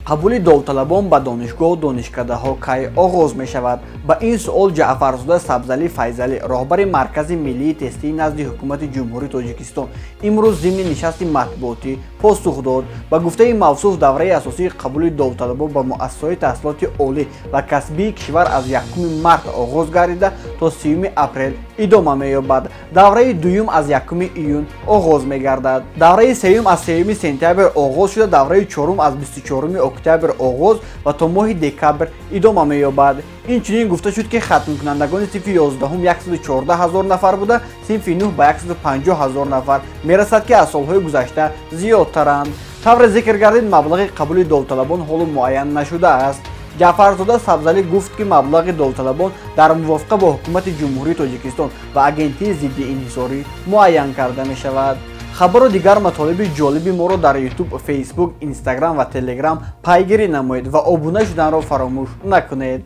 Қабули довталабон ба донишгоҳу донишкадаҳо кай оғоз мешавад? Ба ин суол Ҷаъфарзода Сабзалӣ Файзалӣ, роҳбари Маркази миллии тестии назди Ҳукумати Ҷумҳурии Тоҷикистон, имрӯз зимни нишасти матбуотӣ посух дод. Ба гуфтаи мавсуф, давраи асосии қабули довталабон ба муассисаҳои таҳсилоти олӣ ва касбии кишвар аз 1 март оғоз гардида, то 30 апрел идома меёбад. Давраи дуюм аз 1 июн оғоз мегардад. Давраи сеюм аз 3 сентябр оғоз шуда, давраи чорум аз 24 октябр оғоз ва то моҳи декабр идома меёбад. Инчунин гуфта шуд, ки хатмкунандагони синфи 11 114 ҳазор нафар буда, синфи 9 ба 150 ҳазор нафар мерасад, ки аз солҳои гузашта зиёдтаранд. Тавре зикр гардид, маблағи қабули довталабон ҳоло муайян нашудааст. Ҷаъфарзода Сабзалӣ гуфт, ки маблағи довталабон дар мувофиқа бо Ҳукумати Ҷумҳурии Тоҷикистон ва Агентии зидди инҳисорӣ муайян карда мешавад. Хабару дигар матолиби ҷолиби моро дар YouTube, Facebook, Instagram ва Telegram пайгирӣ намоед ва обуна шуданро фаромӯш накунед.